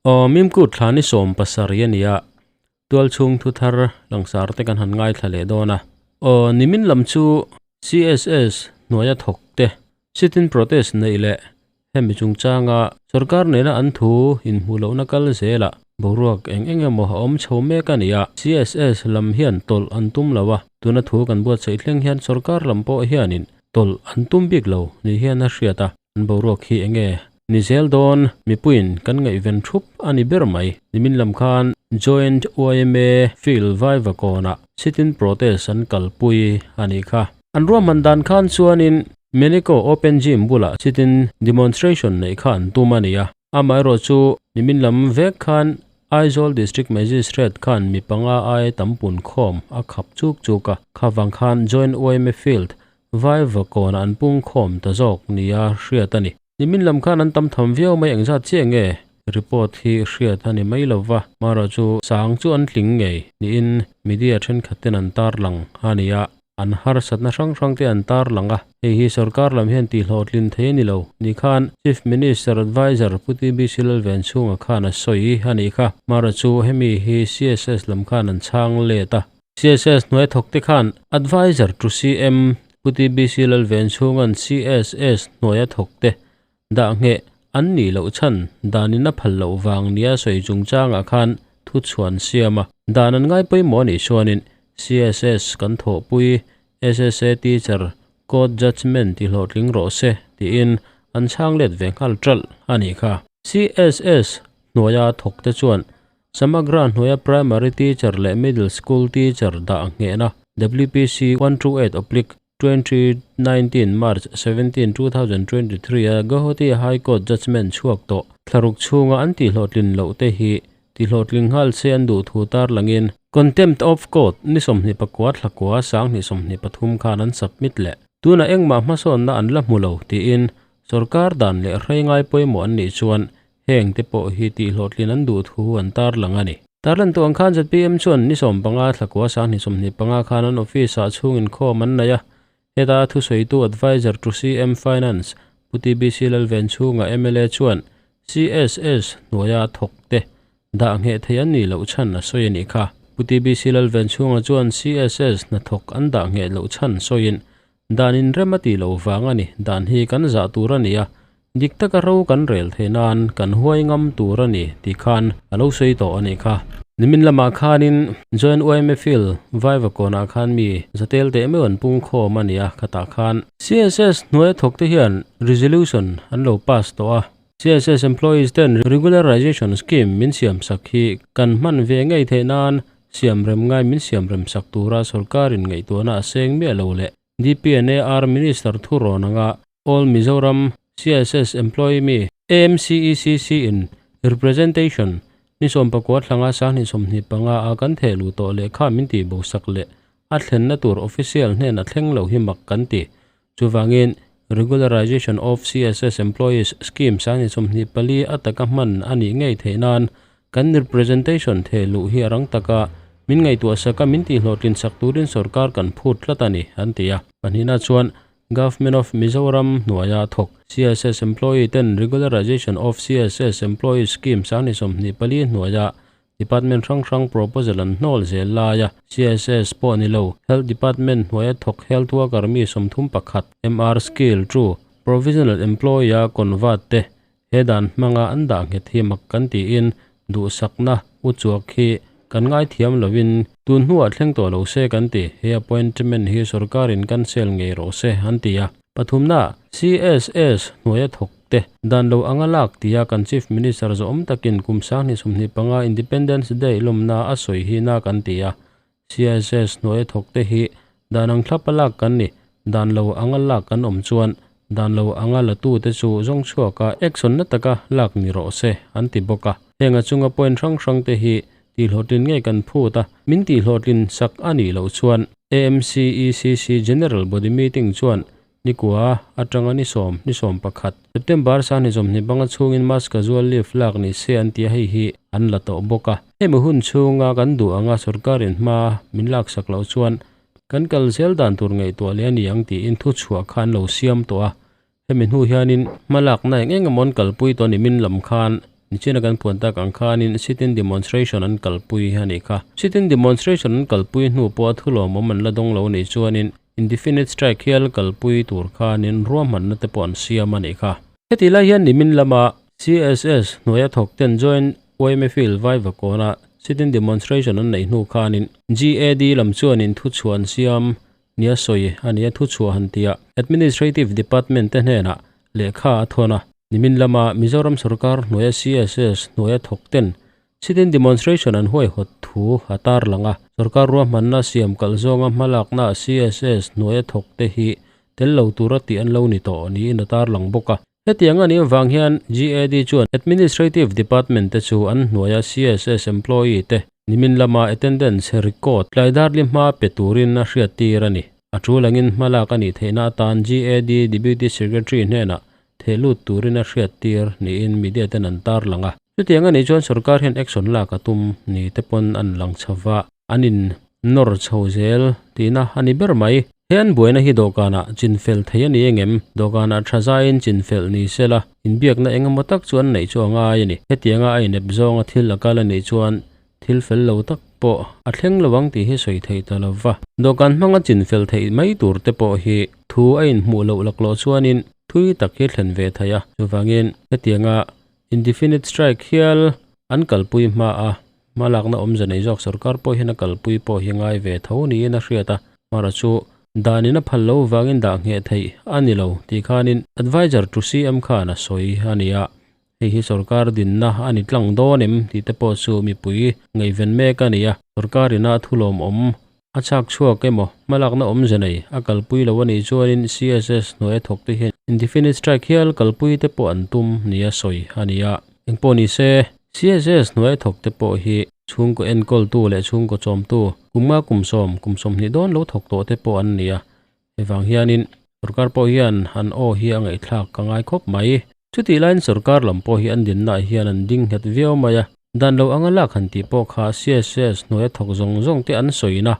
Aw Mimkut thla ni 17 a ni a, tualchhung thu thar langsar te kan han ngaithla leh dawn a. Aw nimin lam chu CSS hnuaia thawk te sit-in protest neih leh hemi chungchanga sorkar nena an thu inhmuh lohna kal zelah boruak eng eng emaw a awm chho mek a ni a. CSS lam hian tawlh an tum lo a, tuna thu kan buatsaih thleng hian sorkar lam pawh hianin tawlh an tum bik lo ni hian a hriat a. An boruak hi enge ni zel dawn mipuiin kan ngaihven thup a ni ber mai. Nimin lam khan Joint yma Field Vaivakawnah sit-in protest an kalpui a nih kha. An ruahman dan khan chuanin Menico Open Gym bulah sit-in demonstration neih kha an tum a ni a. Amaherawh chu nimin lam vek khan Aizawl District Magistrate khan mi panga ai tam pun khawm a khap chuk chuk a. Kha vang khan Joint yma Field Vaivakawn an pung khawm ta zawk nia hriat a ni. Nimin lam khan an tam tham viau mai engzat chiah nge report hi hriat a ni mai lova, marawh chu sang chu an tling ngei niin media thenkhat ten an tarlang a ni a, an harsatna hrang hrang te an tarlang a, hei hi sorkar lam hian tihhlawhtlin thei a ni lo ni khan Chief Minister Adviser Pu TBC Lalvenchhunga khan a sawi a nih kha, marawh chu hemi hi CSS lam khan an chhang let a. CSS hnuai thawk te khan Adviser to CM Pu TBC Lalvenchhunga'n CSS hnuaia thawk te dah ngheh an nih loh chhan danin a phal loh vang nia sawi chungchangah khan thu chhuan siam a. Dan an ngai pawimawh a nih chuanin CSS kan thawhpui SSA teacher court judgement ti hlawhtling rawh se tiin an chhang let ve nghal ṭalh a nih kha. CSS hnuaia thawk te chuan Samagra hnuaia Primary Teacher leh Middle School Teacher dah nghehna WPC 128 oblique 2019 March 17, 2023 a Guwahati High Court judgement chhuak tawh thlaruk chhunga an tihhlawhtlin loh te hi tihhlawhtling nghal se an duh thu tarlangin Contempt of Court ni 24 thlakua 2023 khan an submit leh. Tunah engmah hmasawnna an la hmu lo tiin sorkar dan leh hrei ngai pawimawh an nih chuan Heng te pawh hi tihhlawhtlin an duh thu an tarlang a ni. Tarlan tawh ang khan zpm chuan ni 15 thlakua 2025 khan an office ah chhung inkhawm an nei a. Heta thusawitu Adviser to CM Finance Pu TBC Lalvenchhunga mla chuan CSS hnuaia thawk te dah ngheh thei an nih loh chhan a sawi a nih kha. Pu TBC Lalvenchhunga chuan CSS hnathawk an dah ngheh loh chhan sawiin Dan in rem a tih loh vang a ni, dan hi kan zah tur a ni a, dik taka ro kan rel theih nan kan huai ngam tur a ni tih khan a lo sawi tawh a nih kha. Nimin lamah khanin Joint yma Field Vaivakawnah khan mi zatel teh meuh an pung khawm a ni a, khatah khan CSS hnuaia thawk te hian resolution an lo pass tawh a, CSS employees ten regularization scheme min siam sak hi kan hman ve ngei theih nan Siamrem ngai min siamrem sak tura sorkarin ngaihtuahna a seng miah lo leh DPNAR Minister thu rawn anga All Mizoram CSS Employee mi AMCECC in representation ni 19 thlanga 2025 a kan theh luh tawh lehkha min tih bo sak leh a thlenna tur official hnen a thleng lo hi mak kan ti. Chuvangin Regularization of CSS Employees Scheme 2024 a taka hman a nih ngei theih nan kan representation theh luh hi a rang taka min ngaihtuah saka min tihhlawhtlin sak turin sorkar kan phut tlat a ni, an ti a. Pahnihna chuan Government of Mizoram hnuaia thawk CSS employee ten Regularization of CSS Employees Scheme 2024 hnuaia Department hrang hrang proposal an hnawl zel lai a, CSS pawh ni lo, Health Department hnuaia thawk Health Worker mi 31, MR Skill two, Provisional Employee a convert te he dan hmanga an dah nghet hi mak kan tiin duhsakna u chuak hi kan ngaithiam lovin tun hnuah thleng tawh lo se kan ti, he appointment hi sorkarin cancel ngei rawh se an ti a. Pathumna, CSS hnuaia thawk te dan lo anga lak tia kan Chief Minister zawhawm takin kum 2025 Independence Day lawmna a sawi hi na kan ti a. CSS hnuaia thawk te hi dan ang thlap a lak kan ni, dan lo anga lak kan awm chuan dan lo anga la tu te chu zawng chhuak a action na taka lak ni rawh se an ti bawk a. Heng a chunga point hrang hrang te hi tihhlawhtlin ngei kan phut a, min tihhlawhtlin sak a nih loh chuan AMCECC General Body Meeting chuan Nikua atanga ni sawm, ni 11, September 2025 chhungin mass casual leave lak ni se an tia hei hi an la tawh bawk a. Hemi hun chhunga kan duh anga sorkarin hma min laksak loh chuan kan kal zel dan tur ngaihtuah leh a ni ang tiin thu chhuah kha an lo siam tawh a. Hemi hnu hianin hma lakna eng eng emaw an kalpui tawh ni min lam khan. Nichina kan puan tak ang khanin sit-in demonstration an kalpui a nih kha. Sit-in demonstration an kalpui hnu pawha thulawmawm an la dawng lo nih chuanin indefinite strike hial kalpui tur khanin ruahmanna te pawh an siam a nih kha. Heti lai hian nimin lama CSS hnuaia thawk ten Joint YMA Field Vaivakawna sit-in demonstration an neih hnu khanin GAD lam chuanin thuchhuah an siam nia sawi a ni a, thuchhuah han tia Administrative Department te hnenah lehkha a thawn a. Nimin lama Mizoram sorkar hnuaia CSS hnuaia thawk ten sit-in demonstration an huaihawt thu a tarlang a. Sorkar ruahmanna siam kalh zawnga hmalakna CSS hnuaia thawk te hi tel lo tura tih an lo ni tawh niin a tarlang bawk a. Hetiang a nih avang hian GAD chuan Administrative Department te chu an hnuaia CSS employee te nimin lama attendance record tlai darli hma pe turin a hriattir a ni. A tul angin hmalak a nih theihna atan GAD Deputy Secretary hnenah thehlut turin a hriattir niin media ten an tarlang a. Chutiang a nih chuan sorkar hian action lak a tum ni te pawn an lang chho va, an in nawr chho zel tihna a ni ber mai. He an buaina hi dawhkanah chinfel thei a ni engem? Dawhkanah tha zaiin chinfel ni sela, inbiakna engemaw tak chu an neih chu a ngai a ni. Hetianga a inep zawnga thil a kal a nih chuan thil fel lo tak pawh a thleng lo ang tih hi sawi theih ta lo va. Dawhkan hmanga chinfel theih mai tur te pawh hi thu a inhmuh loh laklawh chuanin thui tak hi thlen ve thei a. Chuvangin hetianga Indefinite strike hial an kalpui hma a, hmalakna awmze nei zawk sorkar pawh hian a kalpui pawh hi ngai ve tho niin a hriat a, hmara chu danin a phal lo vangin dah ngheh theih a ni lo tih khanin Adviser to CM khan a sawi a ni a, hei hi sorkar dinna a ni tlang dawn em tih te pawh chu mipui ngaihven mek a ni a, sorkar ina thulawmawm A chhak chhuak emaw, hmalakna awmze nei a kalpui lo a nih chuanin CSS hnuaia thawkte hian indefinite strike hial kalpui te pawh an tum nia sawi a ni a. Engpawh ni se, CSS hnuaia thawkte pawh hi chhungkaw enkawltu leh chhungkaw chawmtu kum nga kum sawm, kum 20 dawn lo thawk tawh te pawh an ni a. Hei vang hianin sorkar pawh hian an aw hi a ngaihthlak ka ngai khawp mai. Chutih laiin sorkar lam pawh hi an dinnaah hian an ding nghet viau mai a, dan lo anga lak han tih pawh kha CSS hnuaia thawk zawng zawng te an sawina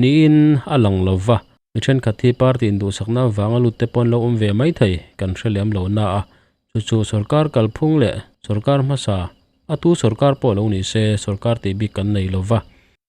niin a lang lo va. Mi thenkhat hi party induhsakna avanga lut te pawh an lo awm ve mai thei kan hre lem lo na a, chu chu sorkar kalphung leh sorkar hmasa a tu sorkar pawh lo ni se sorkar tih bik kan nei lo va.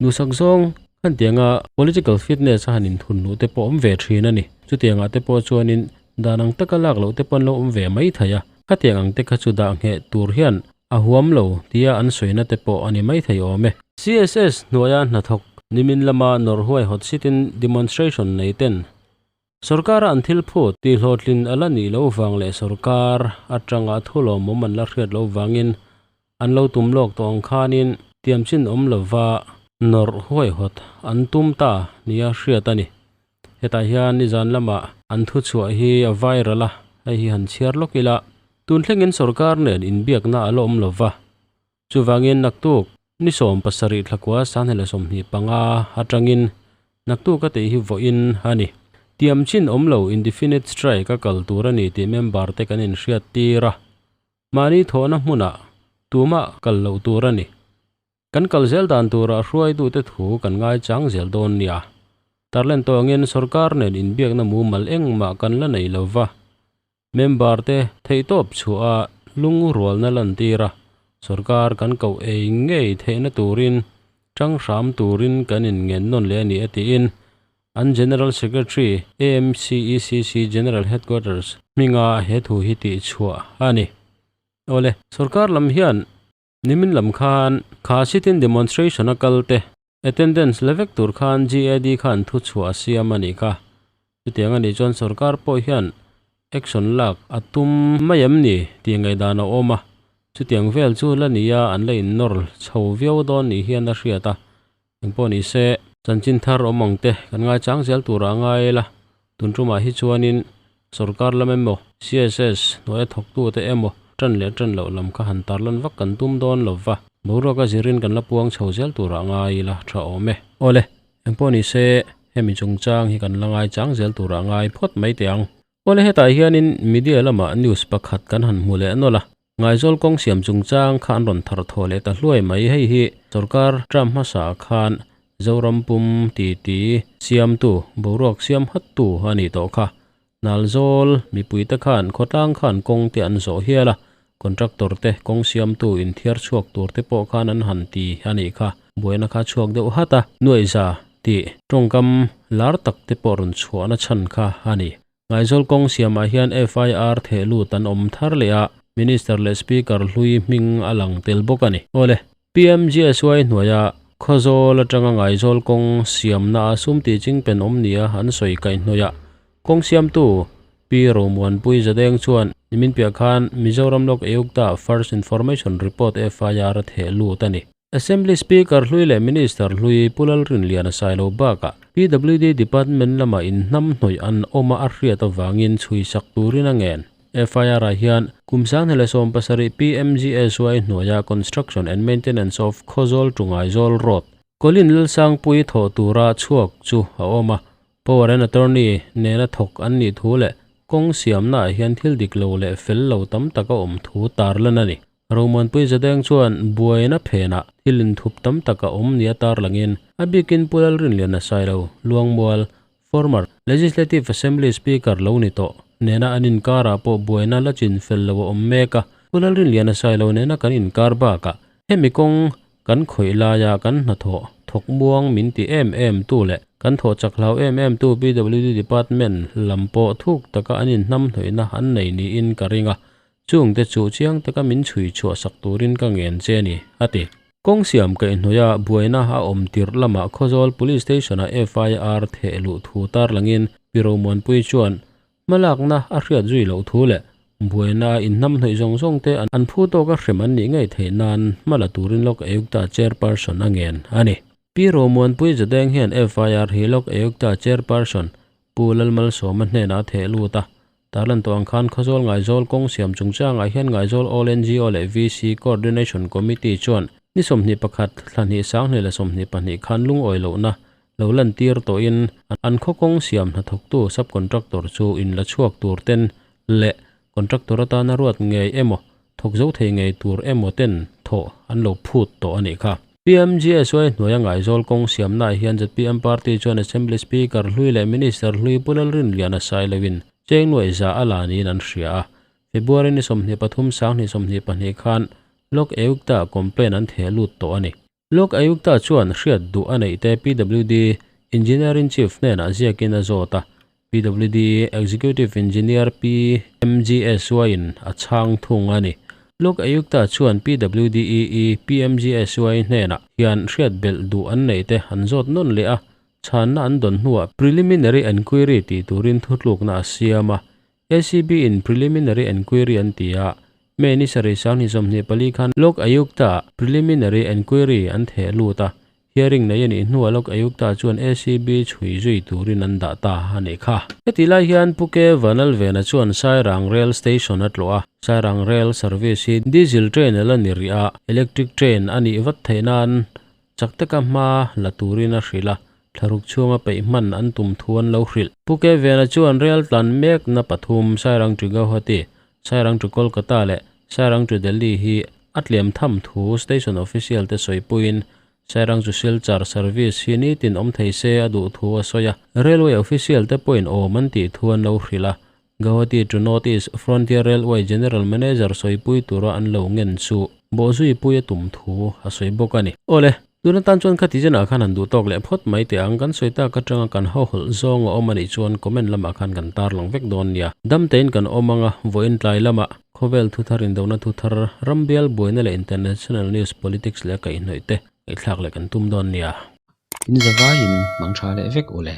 Duhsak zawng khan tianga political fitness a han inthun luh te pawh awm ve thin a ni. Chutiangah te pawh chuanin dan ang taka lak loh te pawh an lo awm ve mai thei a, khatiang ang te kha chu dah ngheh tur hian a huam lo tia an sawina te pawh a ni mai thei awm e. CSS hnuaia hnathawk nimin lama nawrhuai hawt sitin demonstration nei ten Sorkara an thil phut tihhlawhtlin a la nih loh vang leh sorkar atanga thulawmawm an la hriat loh vangin an lo tum lawk tawh ang khanin tiamchin awm lova nawrh huaihawt an tum ta nia hriat a ni. Hetah hian nizan lamah an thuchhuah hi a viral a, hei hi han chhiar lawk ila tun thlengin sorkar nen inbiakna a la awm lova, Chuvangin naktuk ni 17 thlakua sanghnih leh 25 atangin naktuk a tih hi vawiin a ni. Tiam chin awm lo indefinite strike a kal tur a ni tih member te kan inhriat tir a. Mahni thawhna hmunah tumah kal loh tur a ni. Kan kal zel dan turah hruaitute thu kan ngaichang zel dawn nia. Tarlen tawngin sorkar nen inbiakna mumal engmah kan la nei lova. Member te theihtawp chhuah a lungrualna lantir a, sorkar kan koh ei ngei theihna turin tang hram turin kan inngen nawn leh a ni a tiin an General Secretary AMCECC General Headquarters hminga he thu hi tihchhuah a ni. Awle, sorkar lam hian nimin lam khan kha sit-in demonstration a kal te Attendance la vek tur khan GAD khan thuchhuah a siam a nih kha. Chutiang a nih chuan sorkar pawh hian action lak a tum mai em ni tih ngaihdan a awm a. Chutiang vel chu la nia an la innawr chho viau dawn nih hian a hriat a. Engpawh ni se, chanchin thar awm ang te kan ngaichang zel turah a ngai la. Tun tumah hi chuanin sorkar lam emaw, CSS hnuaia thawktute emaw tan leh tan loh lam kha han tarlan vak kan tum dawn lo va, boruak a zirin kan la puang chho zel turah ngai ila tha awm e. Awle, engpawh ni se, hemi chungchang hi kan la ngaichang zel turah ngai phawt mai teh ang. Awle, hetah hianin media lamah news pakhat kan han hmu leh nawlh a, Ngaizawl kawng siam chungchang kha an rawn thar thaw leh ta hluai mai. Hei hi sorkar term hmasa khan Zoram pum titi siamtu, boruak siam hattu a nih tawh kha. Nalzawl mipuite khan khawtlang khan kawng te an zawh hial a. Contractor te kawng siamtu inthiar chhuak tur te pawh khan an han ti a nih kha. Buaina kha chhuak deuh hat a, nuaihza tih tawngkam lar tak te pawh rawn chhuahna chhan kha a ni. Ngaizawl kawng siamah hian FIR theh lut an awm thar leh a, Minister leh Speaker hlui hming a lang tel bawk a ni. Awle, PMGSY hnuaia Khawzawl atanga Ngaizawl kawng siamna a sum tih chingpen awm nia an sawi kaihhnawih a, kawng siamtu Pi Romuanpui Zadeng chuan nimin piah khan Mizoram Lok Ayukta First Information Report, FIR, a theh lut a ni. Assembly Speaker hlui leh Minister hlui Pu Lalrinliana Sailo bakah PWD Department lama inhnam hnawih an awm a a hriat avangin chhui sak turin a ngen. FIR-ah hian kum 2017 PMGSY hnuaia Construction and Maintenance of Khawzawl to Ngaizawl Road, Colin Lalsangpui thawh tura chhuak chu a awm a, Power and Attorney nena thawk an nih thu leh kawng siamnaah hian thil dik lo leh fel lo tam tak a awm thu tarlan a ni. Romuanpui Zadeng chuan buaina phenah thil inthup tam tak a awm nia tarlangin a bikin Pu Lalrinliana Sailo, Luangmual, former Legislative Assembly Speaker lo ni tawh, nena an inkarah pawh buaina la chin fel lo a awm mek a. Pu Lalrinliana Sailo nena kan inkar bakah hemi kawng kan khawih laia kan hnathawh thawk muang min ti em em tu leh kan thawh chak hlau em em tu PWD Department lam pawh thuk taka an inhnamhnawihna an nei niin ka ring a, Chungte chu chiang taka min chhui chhuah sak turin ka ngen che a ni, a ti. Kawng siam kaihhnawih a buaina a awm tirh lamah Khawzawl Police Station-a FIR theh luh thu tarlangin Pi Romuanpui chuan hmalakna a hriat zui loh thu leh buaina a inhnamhnawih zawng zawng te an phu tawka hrem an nih ngei theih nan hma la turin Lok Ayukta Chairperson a ngen a ni. Pi Romuanpui Zadeng hian FIR hi Lok Ayukta Chairperson Pu Lalmalsawma hnenah a theh lut a, Tarlan tawh ang khan Khawzawl Ngaizawl kawng siam chungchangah hian Ngaizawl All NGO leh VC Coordination Committee chuan ni 21, thla hnih 20 leh 22 khan lungawi lohna lo lantir tawhin an khaw kawng siam hnathawktu sub-contractor chu in la chhuak tur ten leh contractor atana ruat ngei emaw thawk zo thei ngei tur emaw ten thawh an lo phut tawh a nih kha. PMGSY hnuaia Ngaizawl kawng siamnaah hian zpm party chuan Assembly Speaker hlui leh Minister hlui Pu Lalrinliana Sailoin cheng nuaih za a la niin an hria a. February ni 23 2022 khan Lok Ayukta complaint an theh lut tawh a ni. Lok Ayukta chuan hriat duh a neih te PWD Engineer-in-Chief hnenah ziakin a zawt a, PWD Executive Engineer PMGSY in a chhang thung a ni. Lok Ayukta chuan PWDEE PMGSY hnenah hian hriat belh duh an neih te an zawt nawn leh a, chhanna an dawn hnuah Preliminary Enquiry tih turin thutlukna a siam a. ACB in Preliminary Enquiry an ti a, May ni sarih 2024 khan Lok Ayukta Preliminary Enquiry an theh lut a, Hearing nei a nih hnuah Lok Ayukta chuan ACB chhui zui turin an dah ta a nih kha. Heti lai hian Pu Ke Vanalvena chuan Sairang Rail Station a tlawh a, Sairang Rail Service hi Diesel Train a la ni rih a, Electric Train a nih vat theih nan chak taka hma la turin a hrilh a, thlaruk chhunga peih hman an tum thu an lo hrilh. Pu Ke Vena chuan rail tlan mekna pathum Sairang to Guwahati, Sairang to Kolkata leh Sairang to Delhi hi a tlem tham thu station official te sawipuiin Sairang chu Silchar service hi nitin awm thei se a duh thu a sawi a, Railway official te pawhin awm an tih thu an lo hrilh a, Guwahati to North East Frontier Railway General Manager sawipui tura an lo ngen chu bawhzuipui a tum thu a sawi bawk a ni. Awle, tun atan chuan khati zenah khan han duh tawk leh phawt mai teh ang, kan sawi tak atanga kan hawhawlh zawng a awm a nih chuan comment lamah khan kan tarlang vek dawn nia. Dam tein kan awm anga, vawiin tlai lamah Khawvel thuthar indona thuthar, rambial buaina leh international news politics leh a kaihhnawih te ngaihthlak leh kan tum dawn nia. In zavaiin mang tha leh vek u le.